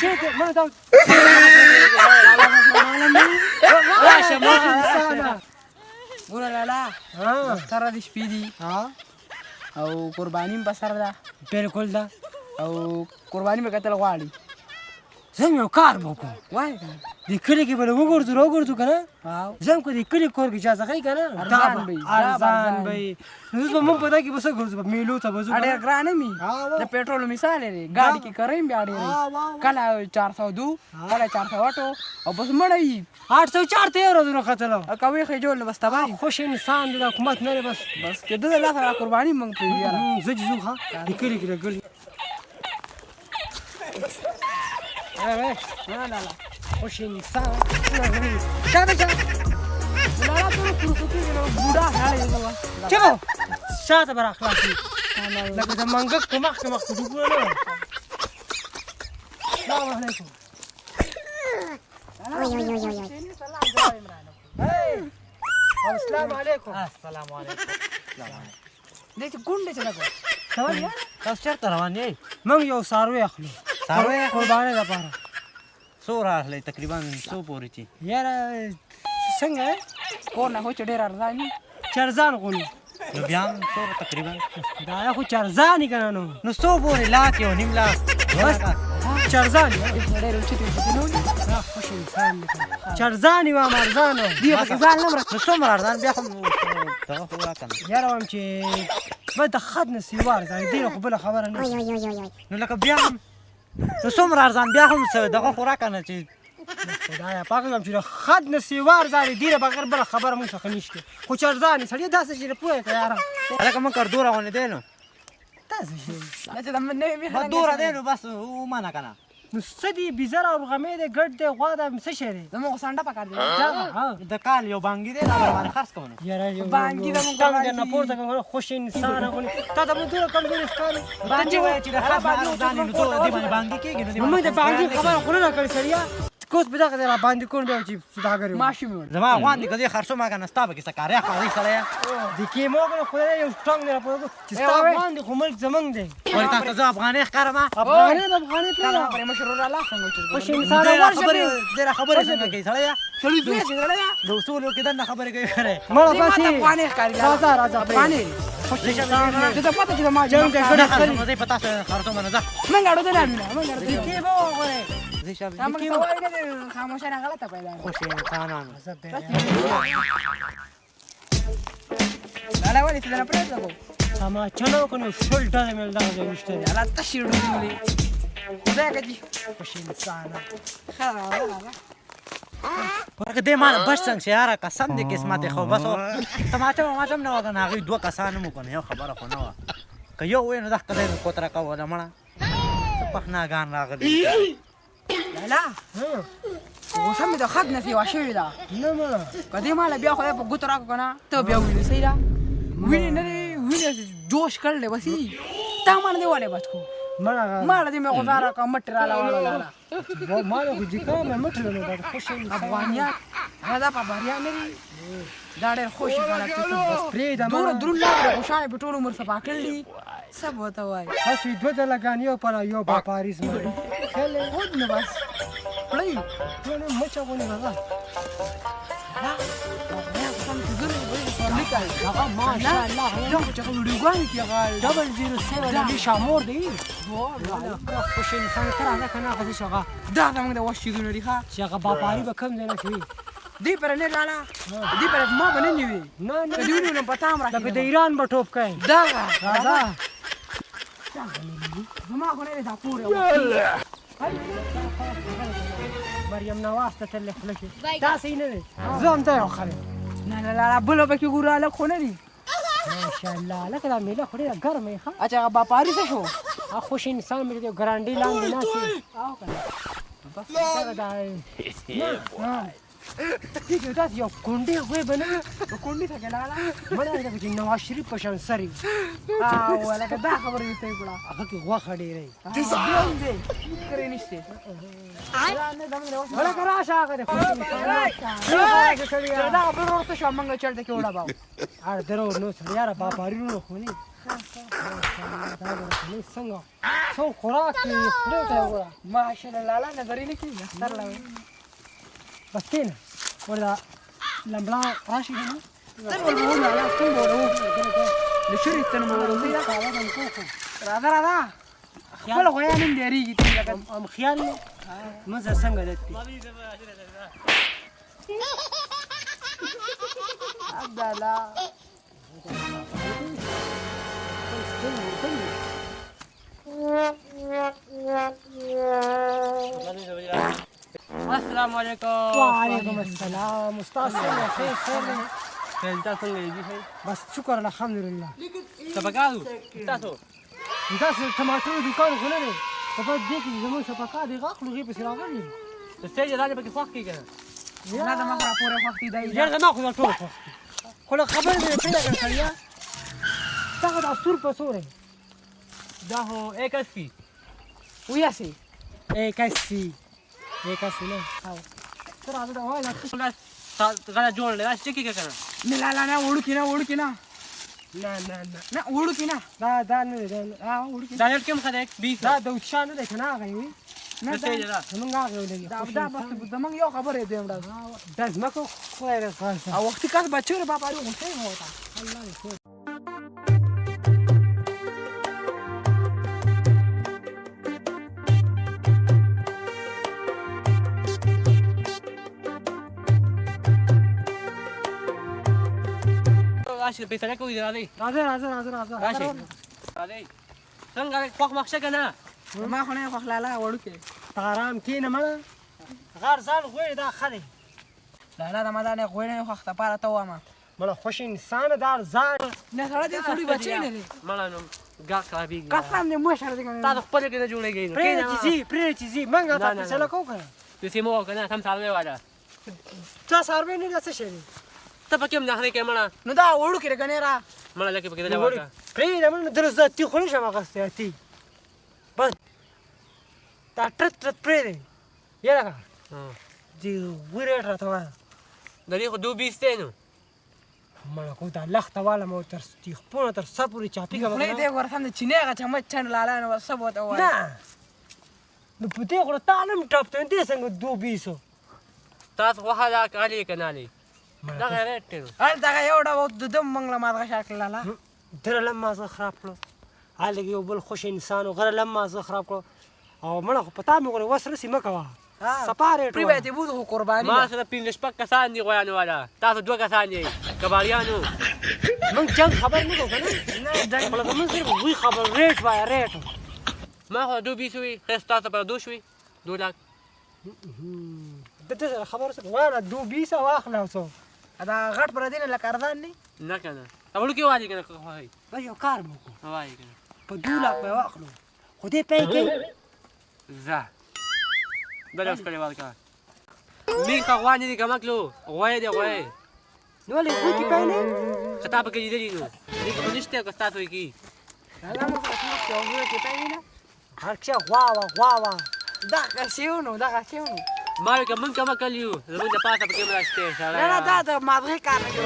چیرته ما دا راشه ما انسانه. ګوره لالا، ها. سره د شپې دي ها، او قرباني هم په سر ده. بالکل ده. او قرباني به کتل غواړي. زه هم یو کار به وکړم. وایې کنه. د کلي کې به له وګرځو راوګرځو که نه؟ واو. زه هم که د کلي کور کې اجازه ښیي که نه، دا ارزان به به وي، دا به ارزان ارزان به وي. نو اوس به موږ په دا کې به څه ګرځو، به میلو ته به ځو. ډېر ګران هم وي. ها، وا. د پېټرولو مثال یې دی، ګاډي کې کریم بیا ډېر وي. ها، وا، وا. کله 402، کله 408 او بس مړه وي. 804 ته یې ورځ ورختله. او که ویې خېجول نو بس تباه وي. خوش انسان دی، د حکومت نه دی بس. بس که ده د لاسه را قرباني موږ پرېږدي یاره. زه چې ځو، ښه د کلي کې لګل. نه لالا. خوش انسان. شاته شه. لالا ته خروسو کېږي نو بوډا سړی دی زه. چغه شاته به راخلاص شي لکه د منګک په مخکې مخکې ډوبونه نه وي. السلام علیکم. السلام علیکم. السلام علیکم. دې چې کونډه چې لګو. څه وایې؟ تاسو چېرته روان یئ؟ موږ یو څاروی اخلو. څاروی اخلئ؟ قربانۍ لپاره. څو راخلئ تقریبا، څو پورې چې؟ یاره څنګه یې؟ کور نه خو چې ډېر ارزان وي. چې ارزان غولو. نو بیا هم څو تقریبا؟ دا خو چې ارزان یې که نه نو. نو څو پورې؟ لاک، یو نیم لاک، دوه بس لاکه؟ چې ارزان یې. ډېر اوچتې اوچتې نه ولي. دا خوش انسان دی که. چې ارزان یې وایم، ارزان وایم. دی پکې ځان نه مرسته. نو څومره ارزان بیا هم دغه خو راکړه. یاره وایم چې بس د خد نه سیوا ارزان ډېره، خو بله خبره نه. نو لکه بیا هم نو څومره ارزان بیا هم څه دغه خو راکړه نه چې. خدایا پاک زم چې د خد نه سیوا ارزان ډېره، بغیر بله خبره مونږ څخه نشته، خو چې ارزان یې سړی داسې چې پوهه کړه یاره. هلکه موږ کر دوره غوندې دی نو. داسې شي. نه چې د نوې میخه. بس دوره دی نو بس ومنه که نه. نو څه دي؟ بیزه راورغمې دی، ګډ دی، غوا ده، څه شی دی؟ زموږ خو سنډه پکار دی. دغه ها. د کال یو بانګي دی، دا به باندې خرڅ کوم نو. یاره یو بانګي زموږ ټنګ دی بانګي. نه پورته کوم. خوش انسان غونې تا ته مونږ دومره کمزوري ښکاري؟ ته چې وایې چې د خرڅ نه ارزان نو دوره دی باندې بانګي کېږي نو دې. نو موږ د بانګي خبره خو نه کړې سړیه. کوس په دغه ځای را باندې کوم بیا چې سوداګر یو. ماشوم یې وړل. زما غوان دې که زه یې خرڅوم که نه، ستا پکې څه کار؟ یا خواري سړیه. د کیمو کنه خدای یو ټنګ دی را پورته چې ستا وای. افغان دی خو ملک زمونږ دی. ولې تاسو ته زه افغانۍ ښکارم؟ افغانۍ د افغانۍ دا پرېږده. پرې مشر ورور الله څنګه چې خوش انسان ډېره ورشه خبرې پرې. ډېره خبرې څنګه کوي سړیه؟ سړی زوی چې سړی. د اصولو کې دننه خبرې کوي خره. مړه دې ماته باسي. افغانۍ ښکاري لالا. راځه راځه. افغانۍ. خوش انسان. ته ته پته چې د ما جنګ دی. نه خرڅوم زه په تاسو خرڅوم نه، ځه. موږ اړو ته نه لاړو، موږ اړو د ته. کیمو وغورې. زه شابه. دا موږ څه وایو نه دی، خاموشه نه غلطه پیدا ده. خوش انسانانو. لالا ولې ته نه پرېږده خو؟ تماچه نه وکړو، 20 ډزې مې له دغه ځای ویشتلې. لالا تشې ډوډۍ خدای که جي. خوش انسانه. ښه راځه راځه. ورکه دې مانه بس څنګه شي یاره، قسم دې قسمت خو بس تماچه مماچه هم نه وه که نه. هغوی دوه کسان هم وو که نه، یو خبره خو نه وه. که یو وی نو دغه ځای مې کوتره کوله. مړه څه پخناګان راغلي. لالا غوسه مې د خد نه سیوا شوې ده. نه مړه. که دې ماله بیا خدای په ګوتو راکړو که نه، ته بیا وینې صحیح ده، وینې نه دی وینې جوش کړل دی بس. تا مانه دې ولې بچ کو؟ مړه هغه ماله دې مې غوسه راکړه، مټ راله واړه لالا. ما له خو جیکا مې مټ له نو خوش انسان. افغانیان هغه دا په بریا نه دي، دا ډېر خوش خلک چې څه بس پرېږده. دومره مړه درون لاړ خوشحاله په ټول عمر صفا کړل دي، څه به ورته وایې؟ هسې دوه ځله ګان یو پر یو باپاریز مړه خیال خود نو بس پړی. ټول مچه غونې هغه. هغه ماشاءالله. دا خو چې هغه ویډیوګانې کې هغه 007 علي شامور دی. خوش انسان ته راځه که نه، هغه څه هغه. دا زموږ د وش چیزونه دي ښه. چې هغه باپاري به کوم ځای نه شوي. دې پر نه لالا، دې پر ما به نه نیوي. نه نه. که دې ونیولم په تا هم لکه د راکېږم. ایران به ټوپ کوي. دغه. راځه. زما خو نه دی دا کور. مریم نواز ته تللی خوله کې داسې نه دی، زه هم دا یو خلک. نه نه لالا، بله پکې ګوره، هلک خو نه دي. ماشاءالله لکه دا میله خو ډېره ګرمه یې ښه. اچھا هغه باپاري څه شو؟ هغه خوش انسان مې د ګرانډې لاندې ناست دی. او که نه بس. دغه دا نه. دې کې داسې یو کونډې غوی به نه وي. کونډې ته لاله مړه لکه چې نواز شریف په شان سر وي. او لکه دا خبره دې ته وکړه. هغه کې غوښه ډېره وي. بیا هم دی کرې نشته. مړه که راشه هغه دی. دا بل ورور څه شو؟ موږ چېرته کې وډباو؟ ار درو نو سړی یاره باپاري وروڼه خو نه. دا ګوره کنې څنګه څو خوراک کوي، خولې ته یې وګوره. ماشاءالله لالا نظرې نه کېږي اختر لا. بس کښېنه ورته لمبړه راشي که نه. تن ول به لالا تن به ولو له شري تن به ولو. راځه راځه، خپل غویان هم ډېرېږي تن لکه هم خیال دی مزه څنګه عادت دی. عبدالله السلام علیکم. وعلیکم السلام استاد، څنګه؟ خیر خیر دی. خیر، تاسو څنګه یې؟ بس شکر الحمدلله. څه پکار تاسو؟ داسې ټماټرو دکان خو نه دی، خو بس دې کې زموږ څه پکار دی، غاښ لوغې پسې راغلي. ستیج دانې پکې خوښ کېږي؟ نه، زما خو راپورې خوښ دي. دی یاره زما خو دا ټول خوښ دي، خو له خبرې مې پیدا کړه سړیه. دغه دا سور په څو دی؟ دا خو 81. ویاسې 81 81 نه ته راځه دا وایه. غله جوړ دی، داسې ټکي که نه؟ نه لالا نه، وړوکی نه، وړوکی نه. نه نه نه نه، وړوکی نه. دا دا نه دی، دا نه. وړوکی. دا ریټ کوم ښه دی؟ 20. دا د اوچا نه دی که نه؟ هغه وي نه دا زمونږ هغه ولګي. دا دا بس زمونږ یو خبره دی دویم راز. دا ځمکه خدای دې خاصه. او وختي کس بچو ره بابا غوسه مو وتا. الله دې خیر. راشي فیصله کوي. راځئ راځه راځه راځه راځه. راشي راځئ. څنګه خوښ مخ شه که نه؟ ما خو نه خوښ لالا وړوکی. ته آرام کښېنه مړه، غار ځان غوړي دا ښه دی. لالا د ما دا نه غوړی نه خوښ دپاره ته وامه. مړه خوش انسان دا ځان نه سړی دې سړي بچی نه دی. مړه نو ګاز خرابېږي. قسم دې مشر دی که نه؟ تاسو خپله کې نه جوړېږئ. پرېږده چې ځي، پرېږده چې ځي، موږ ته فیصله کوو که نه؟ پیسې مو که نه سم څاروی واله. دا څاروی نه، دا څه شی دی؟ ته پکې هم نخرې کوې مړه. نو دا وړوکی دی که نه؟ را مړه لکه پکې دله ورکړه. پرېږده مړه، درس زه تي خو نه شم اخیستی تي. بس دا ټرت ټرت پرېږدی. یاره که دې غوی ریټ راته وایه. د دې خو 2.20 دی نو. مړه کو دا لښته والم او تر تیخپونه تر سر پورې چاپي کوم. خولې دې ګوره سم د چینې هغه چمچ چڼ لالا نو څه به ورته ووایې؟ نه نو په دې خو تا نم ټاپ ته دې څنګه 2.20؟ تاسو غوښه دا که الې که نه الې دغه ریټ دی نو. هلته هغه یو ډبه د ده موږ له مازغه شا کړل لالا. دره لم مازغه خراب کړو. هلته یو بل خوش انسان و، غره لم مازغه خراب کړو. او مړه خو په تا مې غورې وس رسي مه کوه. صفا ریټ پرې به دې بوځو خو قرباني ما سره پنځه شپږ کسان دي غویانو والا، تاسو دوه کسان یئ کباړیانو. موږ جنګ خبر نه کوو که نه؟ نه جنګ خو لکه موږ صرف غوی خبر ریټ وایه ریټ. ما خو 2.20 وي، خیر ستاسو لپاره 2 شوي 2 لاک. د ده سره خبر څه وایه؟ 2.20 واخله څو. دا غټ پر دی نه لکه ارزان دی. نه که نه ته وړوکی والي که نه خوښوي؟ بس یو کار به وکړو. وایي که نه په 2 لاک به یې واخلو، خو دې پی کوي. ځه بله اوس کړې ورکړه. میخه غوا نه دي کمه کړو، غوی دی غوی. نو ولې غوی کې پی نه؟ که تا پکې لیدلي نو دې کې خو نشته که ستاسو یې کېږي. لالا موږ خو یو غوی کې پی نه. هر څه غوا وه غوا وه. دغه شی و نو دغه شی و نو. ما ویل که موږ کمه کړي یو زموږ د پاسه پکې هم راشته سړی. نه نه دا د مازغې کار نه دی.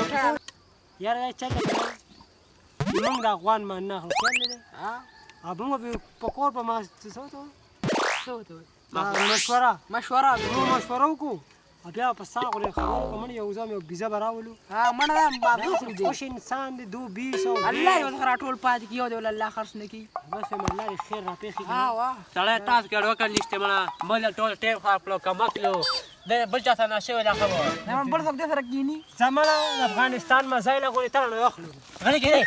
یاره دا چل دی موږ دا غوان مان نه اخلو، خیال نه دی؟ او موږ به په کور په ما څه ورته وایو؟ څه ورته وایو؟ مشوره. مشوره. موږ مشوره وکړو او بیا په سا غولې خبر وکړو. مړه یو ځای یو بیزه به راولو. مړه دا مازغه خوري دی. خوش انسان دی 2.20 او الله یې ورڅخه راټول پاتې کړي، یو دی ول الله خرڅ نه کړي. بس وایم الله دې خیر راپېښ کړي. واه. سړی تاسو کې اړوکه نشته مړه، موږ ټول ټیم خراب کړو کمه کړو، دی بل چا سره نه شوی دا خبره. نه بل څوک دې سره کښېني. ځه مړه د افغانستان مزه یې له غولې تر نه اخلو. غلي کښېنئ.